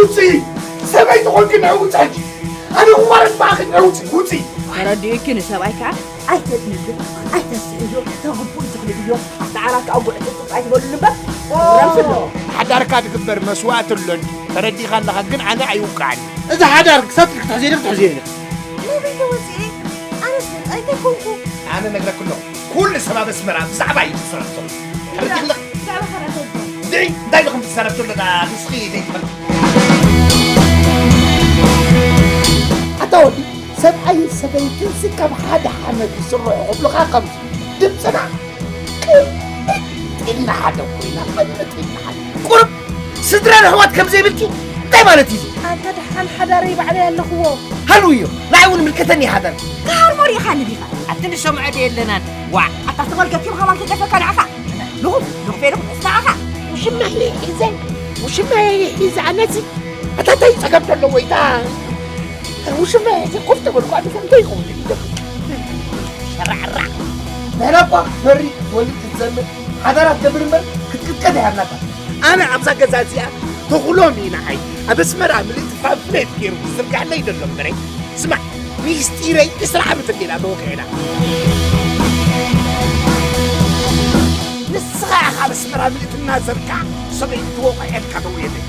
ውፅኢ! ሰበይቲ ኾንኪ ንዑ ውፅእ ሕጂ! ኣነ ክዋረድ በኣኺ ንዑ ውፅኢ! ውፅኢ! ተረዲኡኪ ንሰብኣይ ከዓ ኣይተጥንዮ፣ ኣይተስሕዮ፣ ተግቡእ ትኽልእዮ። ኣተዓራርካ ኣጉዕ ጥጥጥ ኣይትበሉሉ እምበር። ረምስሎ። ንሓዳርካ ዝግበር መስዋእቲ ኣሎ እንዲ ተረዲእካ ኣለኻ፣ ግን ኣነ ኣይውቃዕን። እዚ ሓዳር ክሳብ ክትሕዝየኒ ክትሕዝየኒ። ነብይ ወፂኤ፣ ኣነስ እንታይ ተኮንኩ? ኣነ ነግረክ ኣለኹ፣ ኩሉ ሰብ ኣብ ኣስመራ ብዛዕባ እዩ ዝዛረብ ዘሎ። ተረዲእክለ? ብዛዕባ ካልኣት ኣይኮን። ድዒ፣ እንታይ ኢኹም ትዛረብ ዘሎ ንስኺ ዘይትፈልጥ? ኣታ ወዲ፣ ሰብኣይን ሰበይትን ሲ ካብ ሓደ ሓመድ ይስርሑ ክብሉኻ ከምዚ ድምፅና ቅምጥ ኢልና ሓደ ኮይና፣ ቅምጥ ኢልና ሓደ። ቁሩብ ስድራን ኣሕዋት ከም ዘይብልኪ እንታይ ማለት እዩ እዚ? ኣንታ ደሓን ሓዳረይ ባዕለይ ኣለኽዎ። ሃሉ እዮ፣ ንዓይ እውን ምልከተኒ ሓዳር። ክሃርሞ ርኢኻኒ ዲኻ? ኣቲ ንሰምዖ ዶ የለናን? ዋዕ! ኣታ ዝተመልከትኪ ምዃን ከይገፈካ ንዓኻ። ልኹፍ፣ ልኹፍ ኢልኩም እስታኻ። ውሽማየ ሒዘ፣ ውሽማየ ሒዘ ኣነሲ። ኣታ እንታይ ጸገም ዘለዎ ኢታ? ውሽማየ ሒዘ ኮፍ ተበልኩ ኣነሲ እንታይ ይኸውን? ሸራዕራዕ። ንሕና እኳ መሪ ወልድ ክትዘምር ሓዳራት ገብር እምበር ክትቅጥቀጥ እያ ናታ። ኣነ ኣብዛ ገዛ እዚኣ ተኹሎም እዩ ንዓይ። ኣብ ኣስመራ ምልእቲ ፓምፍሌት ገይሩ ዝዝርግሐለይ ዘሎ እምበረይ። ስማዕ፣ ሚስጢረይ ዕስራ ዓመት እንዲና ተወቂዕና። ንስኻ ኢኻ ኣብ ኣስመራ ምልእቲ እናዘርካ ሰበይቲ ትወቕዐልካ ተውርየለይ።